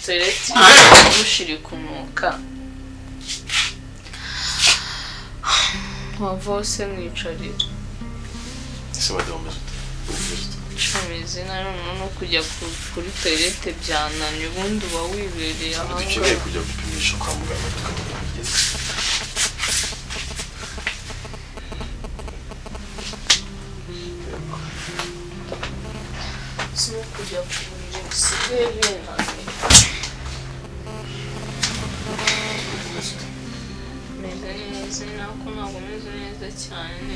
Toilette mushiri kunuka. Wava hose mwicarira. Ese madamu umeze ute? Ameze nabi noneho no kujya kuri toilette byananiye, ubundi uba wibereye aha Dukeneye ngaha. kujya gupimisha kwa muganga tukamenya aho bigeze. Si no kujya ku buriri bisigaye binaniye. Umeze ute? Meze neza nako ntabwo meze neza cyane.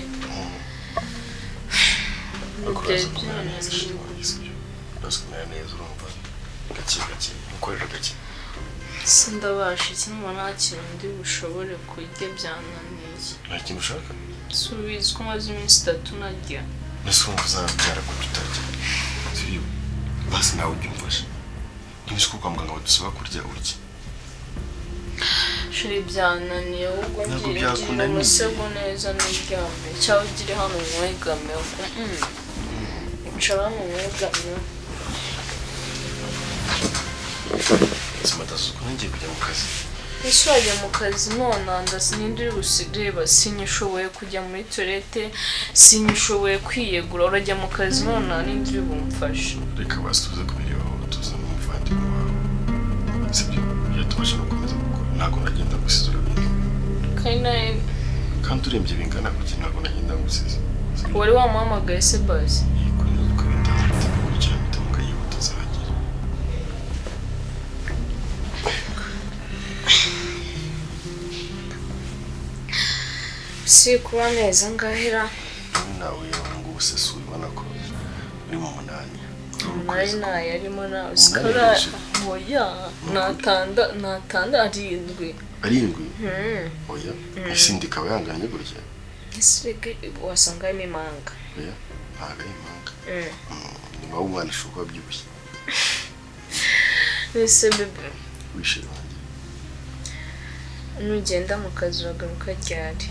Ariko Byari uraza kumera neza byananiye. shit wanjye, sibyo? Uraza kumera neza, urumva, gake gake ukorera gake. Sindabasha ikintu, nta kintu ndi bushobore kurya, byananiye. Nta kintu ushaka? Si ubizi ko maze iminsi 3 ntarya? Ese wumva uzabyara gute utarya, sibyo? Basi nawe ujya umfasha, ntuzi ko kwa muganga badusaba kurya, urye. Chéri, byananiye ahubwo. Ntabwo ngiye byakunaniye. Umusego neza niryame, cyangwa ugire hano umwegameho. Icara hano umwegameho. Ese madamu, uko ngiye kujya mu kazi? Ese wajya mu kazi nonanda sininde uri busireba? Sinyishoboye kujya muri toilette, sinyishoboye kwiyegura, urajya mu kazi nona ninde uri bumfashe? Reka basi tuze kubirebaho, tuze n'umuvandimwe wawe, sibyo? Byatubasha no gukomeza gukora, ntabwo nagenda gusiza, urabizi. Kandi nawe Kandi urembye bingana gutya, ntabwo nagenda gusiza, sibyo? Wari wamuhamagaye se basi? Yego, neza ukabitaza bitagukurikira mpita mukayihuta azahagera. Si kuba amezi angahera? Wowe nawe ubu ngubu se si ubibona ko uri mu munani? Umunani ntayarimo nawe. Umunani Sikara. yarishe. Oya, natanda 7. 7? Oya, ese ikaba yanganye gutya? Ese wasanga harimo imanga? Oya, ntabwo ari impanga. Nyuma w'umwana ashobora kuba abyibushye. Ese bébé? Wishe wanjye. Nugenda mu kazi uragaruka ryari?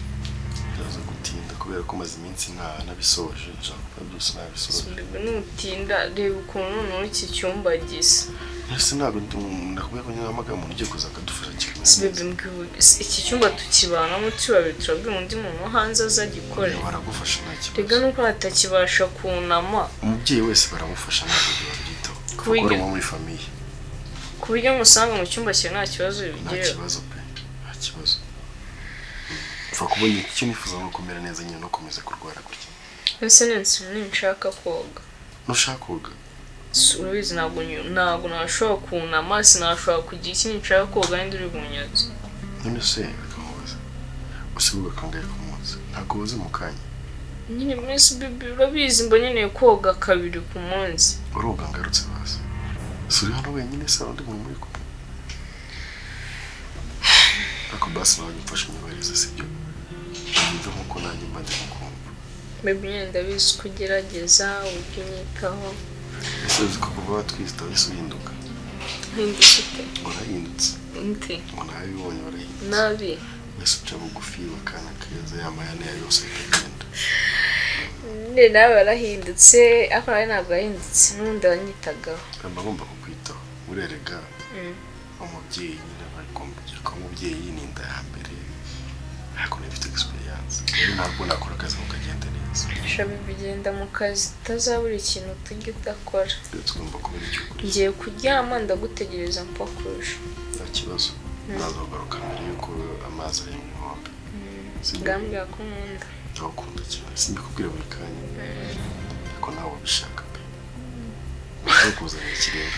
Biraza gutinda kubera ko maze iminsi nta nabisoje, nshaka kuba byose nabisoje. Bébé, nutinda reba ukuntu noneho iki cyumba gisa. Ese ntabwo ndakubwiye ko nyahamagara umuntu ugiye kuza akadufasha kikamera Si bébé neza? Mbwibuke iki cyumba tukibanamo turi babiri, turabwira undi muntu wo hanze azagikore? Oya, baragufasha, nta Rega kibazo. nuko batakibasha kunama. Umubyeyi wese baramufasha, ntabwo ibyo babyitaho. Ku kuko buryo uri muri famille. Ku buryo musanga mu cyumba cyawe nta kibazo Nta bigira? kibazo pe, nta kibazo. Upfa kubona icyo nifuza ni ukumera neza nyine, no gukomeza kurwara gutya. Ese ninshaka koga? Nushaka koga? Si urabizi, ntabwo nashobora kunama, sinashobora kugira iki, ninshaka koga ninde uri bunyotse? None se reka nkubaze, usiga kangahe ku munsi? Ntabwo woze mu kanya? Nyine minsi bébé, urabizi mba nkeneye koga kabiri ku munsi. Uroga ngarutse basi. Si uri hano wenyine se, hari undi muntu muri kumwe? Ariko basi nawe umfashe unyubahirize, sibyo? Wumve nkuko nanjye mba ndimo kumva. Bébé, nyine ndabizi ko ugerageza uburyo unyitaho. Ese uzi ko kuva watwita wahise uhinduka? Mpindutse ute? Warahindutse. Nte? Ngo nabibonye, warahindutse. Nabi? Wese uca bugufi, akana keza, yamayane yawe yose ahita agenda. Nyine nawe warahindutse, ariko nawe ntabwo wahindutse, n'ubundi wanyitagaho. Mba ngomba kukwitaho, urerega. Umubyeyi nyine aba agomba kuba umubyeyi, ni inda ya mbere, ariko nayo ifite experience, rero ntabwo nakora akazi ngo kagende neza. Shabi, bigenda mu kazi utazabura ikintu tujya udakora. Rero tugomba kubona icyo kurya. Ngiye kuryama, ndagutegereza mpaka uje. Nta kibazo, ndaza kugaruka mbere y'uko amazi arenga inkombe, sibyo? Ngambwira ko nkunda. Ndagukunda cyane, simbikubwira buri kanya, ariko nawe wabishaka pe. Uza kuzana ikirere.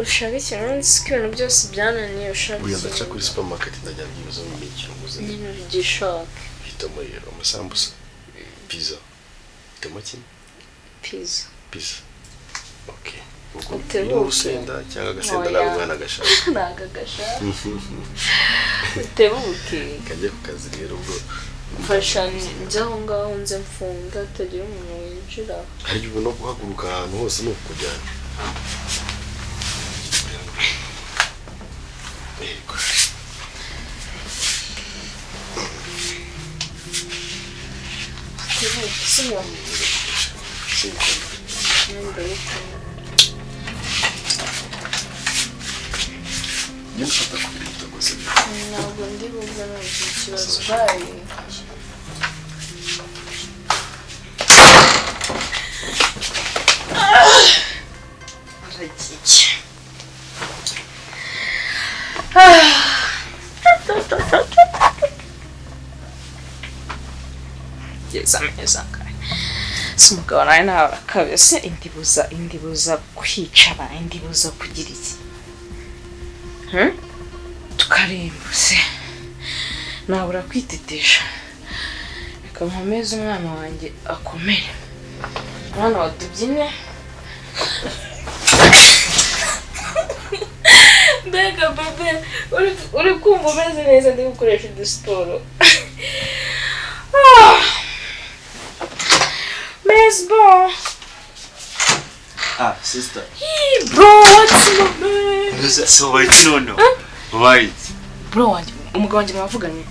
Ushaka ikintu? Nzi ko ibintu byose byananiye, ushaka Oya, ndaca ikintu? Kuri supermarket ndajya byibuze mu ikintu nguze. Nyine ugishaka. Hitamo rero: amasambusa, pizza, hitamo kimwe. Pizza. Pizza, okay. Ubwo Utebuke. irimo urusenda cyangwa agasenda? Oya. Nawe umwana agashaka. Ntabwo agashaka, utebuke. Kajya ku kazi rero ubwo. Mfasha njye aho ngaho nze mfunga hatagira umuntu winjira. Hari ubu no guhaguruka ahantu hose ni ukujyana. Yego. Utebuke, sibyo? Sinkunda. Ndabikunda. Njye nshaka kubita gusa. Ntabwo ndi bubwe n'ugira ikibazo. Bye. Aragiye. Geza ameza angahe? Si umugabo nawe nawe arakabese indibuza kwicara, indibuza kugira iki? Tukarembuse. Nabura kwitetesha. Reka nkomeze umwana wanjye akomere. Umwana wa tubyine. Mbega bebe, uri kumva umeze neza ndi gukoresha udusiporo. Mais bon. Ah, sister. Hey, bro, what's up, man? So wait, no. Wait. Bro wanjye, umugabo wanjye mwavuganye.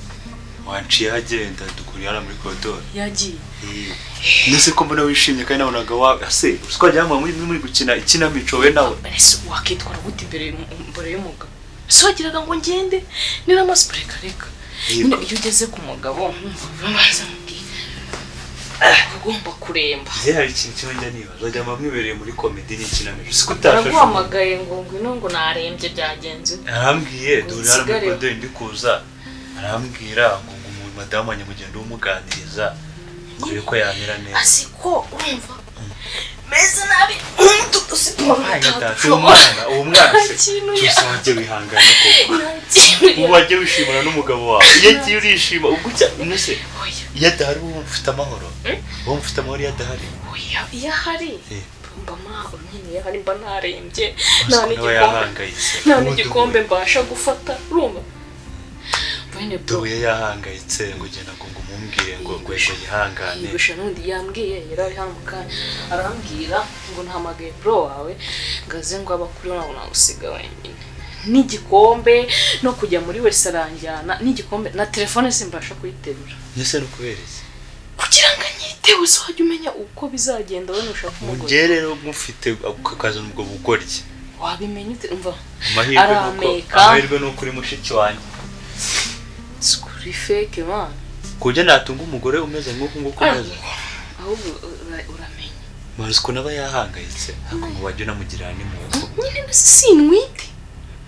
Wanciye agenda dukuri hano muri koridoro. Yagiye. Nese ko mbona wishimye kandi nabonaga wa ase usiko muri muri gukina ikinamico we nawe. Ese wakitwara gute imbere y'umugabo? Ese wagiraga ngo ngende ni n'amasipureka reka. Nyine iyo ugeze ku mugabo babanza mubwira. Ugomba kuremba. Ze hari ikintu kimwe njya nibaza wajya mwibereye muri comedy n'ikinamico. Siko utashashe. Naguhamagaye ngo ngwino ngo narembye byagenze. Arambwiye dore hano muri koridoro ndi kuza. Arambwira ngo madamu wanjye mugende umuganiriza ngo ko yamera neza. Asiko urumva meze nabi uwo mwana se tuzajye wihangana koko. Wajye wishimana n'umugabo wawe. Iyo agiye urishima ubwo nese iyo adahari uba ufite amahoro. Uba ufite amahoro iyo adahari. Iyo ahari mba mahoro nyine, iyo ahari mba narembye nta n'igikombe mbasha gufata urumva. Duye yahangayitse ngo genda ngo umumbwire ngo ngo yihangane. Yigusha nundi yambwiye yarari hano mukanya arambwira ngo ntamagaye bro wawe ngaze ngo abakuri nabo nagusiga wenyine. N'igikombe no kujya muri wese aranjyana n'igikombe na telefone simbasha kuyiterura. Nese no kubereza. Kugira ngo anyiteho uzajya umenya uko bizagenda we nushaka umugore. Mugere rero mufite akazana ubwo bugoryi. Wabimenya ute umva. Amahirwe nuko uri mushiki wanjye. Skuri fake man. Kujya natunga umugore umeze nk'uko nguko umeze. Ahubwo uramenye. Mazi ko naba yahangayitse ariko ngo wajye unamugirira n'impuhwe. Nyine sinwite.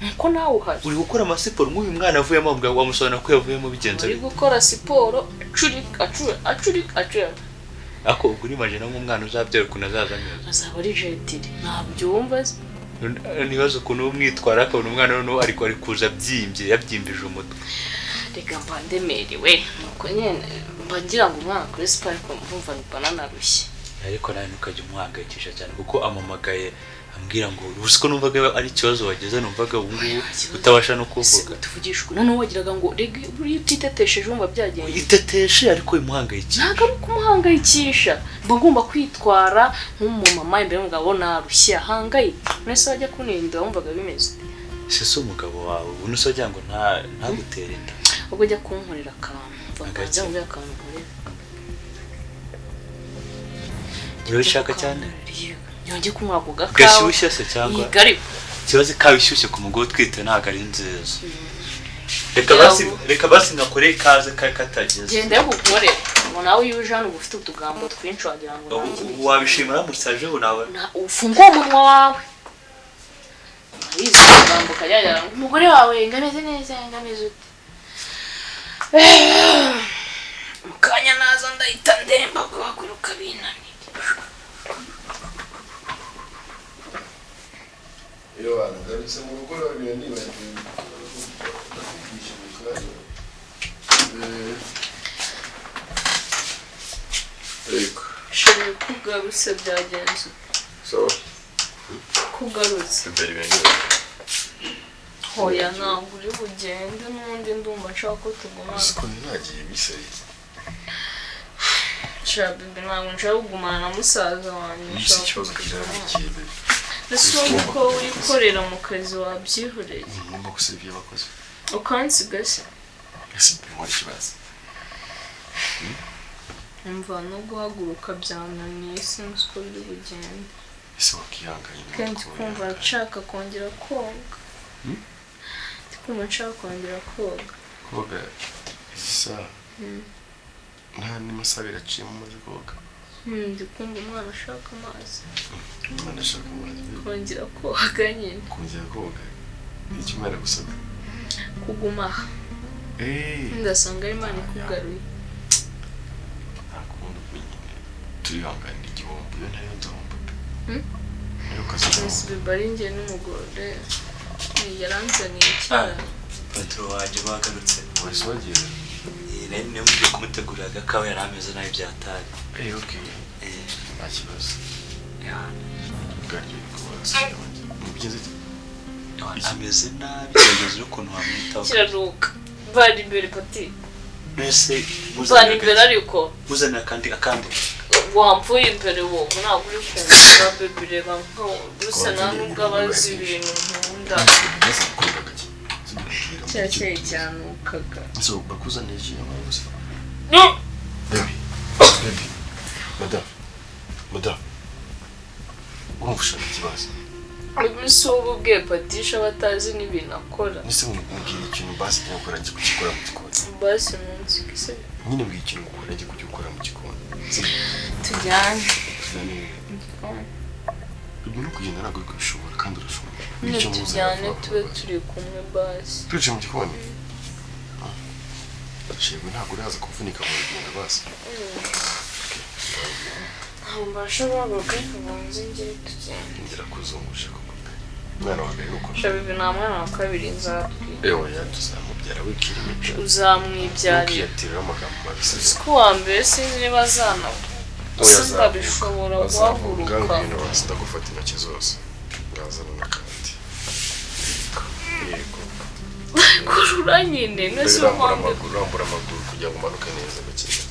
Nkuko nawe uhari. Uri gukora amasiporo nk'uyu mwana avuyemo wamusobanura ko yavuyemo bigenze. Uri gukora siporo acurika acurika acurika. Ako ubwo uri imagine nk'umwana uzabyara ukuntu azaza ameze. Azaba ari jetire. Ntabyumva se. Nibaza ukuntu umwitwara akabona umwana noneho ariko ari kuza abyimbye yabyimbije umutwe. Reka mba ndemerewe nuko nyine mba ngira ngo umwana kuri siporo ariko mvumva mba nanarushye. Ariko nawe ntukajya umuhangayikisha cyane kuko amamagaye ambwira ngo uzi ko numvaga ari ikibazo wageze numvaga ubu ngubu utabasha no kuvuga. Tuvugisha noneho wagiraga ngo rega buriya utitetesheje wumva byagenze. Iteteshe ariko imuhangayikisha. Ntabwo ari ukumuhangayikisha mba ngomba kwitwara nk'umumama imbere y'umugabo narushye ahangayike. Mbese wajya kuninda wumvaga bimeze. Ese umugabo wawe ubu nusajya ngo ntagutere inda. Ubwo ujya kunkorera akantu mbanza ngo akantu nkorera. Urabishaka cyane? Yongeye kunywa ako gakawa. Gashyushye se cyangwa? Ikibazo ikawa ishyushye ku mugore utwite ntabwo ari nziza. Reka basi ngakore ikaze katageze. Genda yo gukorera. Ngo nawe iyo uje hano uba ufite utugambo twinshi wagira ngo wabishima uramutse aje ubu nawe. Ufungure umunwa wawe. Urabizi utugambo kajya ngo umugore wawe ngo ameze neza ngo ameze ute. Mukanya naza ndahita ndemba guhaguruka binanira. Iyo ngarutse mu rugo rero nibagiwe ndakubwisha mu kanya. Yego. Shobora kugarutse byagenze. So kugarutse. Imbere byanjye. Hoya ntabwo uri bugende n'undi ndumva nshaka ko tugumana. Siko nagiye biseye. Shabibi ntabwo nshaka kugumana na musaza wanjye. Nshaka ikibazo kizamukiye. Ese uko wikorera mu kazi wabyihoreye. Ngomba gusibya abakozi. Ukansiga se? Ese nkora ikibazo. Umva no guhaguruka byananiye sinzi uko biri bugende. Ese wakihanganye. Kandi kumva nshaka kongera koga. Kumva nshaka kongera koga. Koga izi saha? Nta n'amasaha abiri aciyemo umaze koga. Ndi kumva umwana ashaka amazi. Umwana ashaka amazi? Kongera koga nyine. Kongera koga? Ni iki umwana gusabwa? Kuguma aha. Ndasanga ari Imana ikugaruye. Nta kundi, ubwo nyine turihanganira igihombo. Iyo nayo nzahomba pe. Hmm? Nayo ukazahomba. Mbese biba ari njye n'umugore yaranzaniye icyayi. Patron wanjye bagarutse. Wahise wagiye? Nari niyo mugiye kumutegurira agakawa, yari ameze nabi byatari. Okay, Eh, nta kibazo. Ya, Bwaryo kubaza mubigenze. Ameze nabi, gerageza ukuntu wamwitaho. Kiraruka, vana imbere pati. Mbese Vana imbere ariko. Muzanira akandi akandi. Wamvuye imbere wowe, ntabwo uri kumva baby. Reba nko gusa nta nubwo aba azi ibintu nkunda. Cya cyayi cyanukaga. So bakuzaniye iki gusa? Baby, baby, madame, madame, urumva ushaka ikibazo? Ubu ubu ubwiye patisha batazi n'ibintu akora. Nese mbwira ikintu basi njya gukora, njya kugikora mu gikoni. Basi munsi se. Nyine mbwira ikintu gukora, njya kugikora mu gikoni. Tujyane. Tujyane. Ibyo no kugenda ntabwo uri kubishobora kandi urashobora. Nyine Icyo muzana tujyane vuba tube vuba. Turi kumwe basi. Twicaye mu gikoni. Shego, ntabwo uraza kuvunika mu rugendo basi? Ntabwo mbasha guhaguruka, ariko banze njye tugende. Ngera kuzungusha koko pe, umwana wa mbere nuko. Shabibi, nta mwana wa kabiri nzatwita. Ewe ya, tuzamubyara, wikira imico. Uzamwibyarira. Ntukiyatirira amagambo mabi. Uzi ko uwa mbere sinzi niba azana sindabishobora guhaguruka. Ngwino basi, ndagufata intoki zose, ngazana n'akandi. Yego. Kurura nyine nese. Rambura Umpamvu amaguru, rambura amaguru kugira ngo umanuke neza gake gake.